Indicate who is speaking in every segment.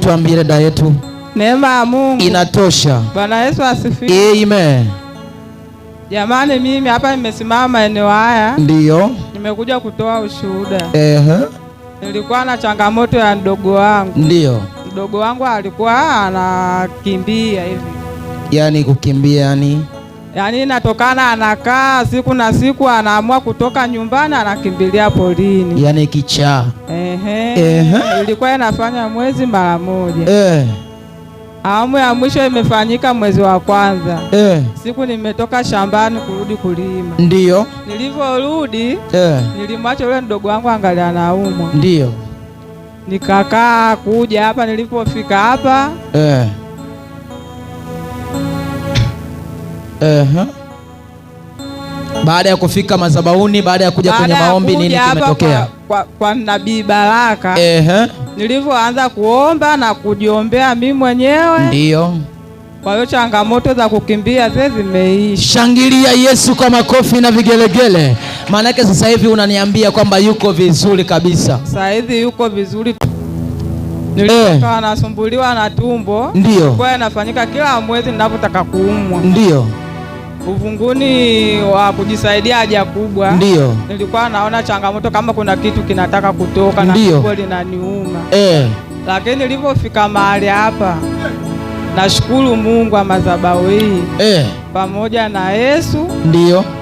Speaker 1: Tuambie dada yetu.
Speaker 2: Neema ya Mungu
Speaker 1: inatosha.
Speaker 2: Bwana Yesu asifiwe.
Speaker 1: Amen.
Speaker 2: Jamani, mimi hapa nimesimama maeneo haya,
Speaker 1: Ndiyo.
Speaker 2: Nimekuja kutoa ushuhuda. Nilikuwa na changamoto ya mdogo wangu. Mdogo wangu alikuwa anakimbia hivi.
Speaker 1: Yaani kukimbia yani?
Speaker 2: Yaani inatokana anakaa siku na siku anaamua kutoka nyumbani anakimbilia porini.
Speaker 1: Yaani kichaa.
Speaker 2: Ehe. Ilikuwa inafanya mwezi mara moja. Awamu ya mwisho imefanyika mwezi wa kwanza. Siku nimetoka shambani kurudi kulima. Nilivyorudi, nilimwacha yule mdogo wangu angalia anaumwa. Nikakaa kuja hapa, nilipofika hapa.
Speaker 1: Baada ya kufika madhabahuni, baada ya kuja
Speaker 2: Baada
Speaker 1: kwenye
Speaker 2: ya
Speaker 1: maombi,
Speaker 2: kuja
Speaker 1: nini
Speaker 2: hapa
Speaker 1: kimetokea?
Speaker 2: kwa Nabii Baraka. Nilivyoanza kuomba na kujiombea mimi mwenyewe. Kwa hiyo changamoto za kukimbia zile zimeisha.
Speaker 1: Shangilia Yesu kwa makofi na vigelegele. Maana yake sasa hivi unaniambia kwamba yuko vizuri kabisa.
Speaker 2: Sasa hivi yuko vizuri. Nilikuwa nasumbuliwa na tumbo. Kwa inafanyika kila mwezi ninapotaka kuumwa. Uvunguni wa kujisaidia haja kubwa. Nilikuwa naona changamoto kama kuna kitu kinataka kutoka na tumbo linaniuma. Lakini nilipofika mahali hapa, nashukuru Mungu wa madhabahu hii. Pamoja na Yesu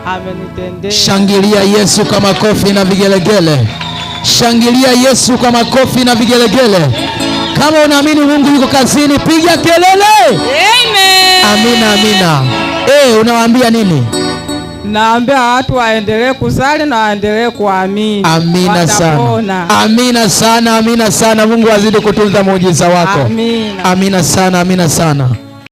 Speaker 2: amenitendea.
Speaker 1: Shangilia Yesu kwa makofi na vigelegele. Shangilia Yesu kwa makofi na vigelegele. Kama unaamini Mungu yuko kazini, piga kelele.
Speaker 2: Amen.
Speaker 1: Amina, amina. Unawaambia nini?
Speaker 2: Naambia watu waendelee kusali na waendelee kuamini.
Speaker 1: Amina sana.
Speaker 2: Watapona.
Speaker 1: Amina sana, amina sana. Mungu azidi kutunza muujiza wako.
Speaker 2: Amina.
Speaker 1: Amina sana, amina sana.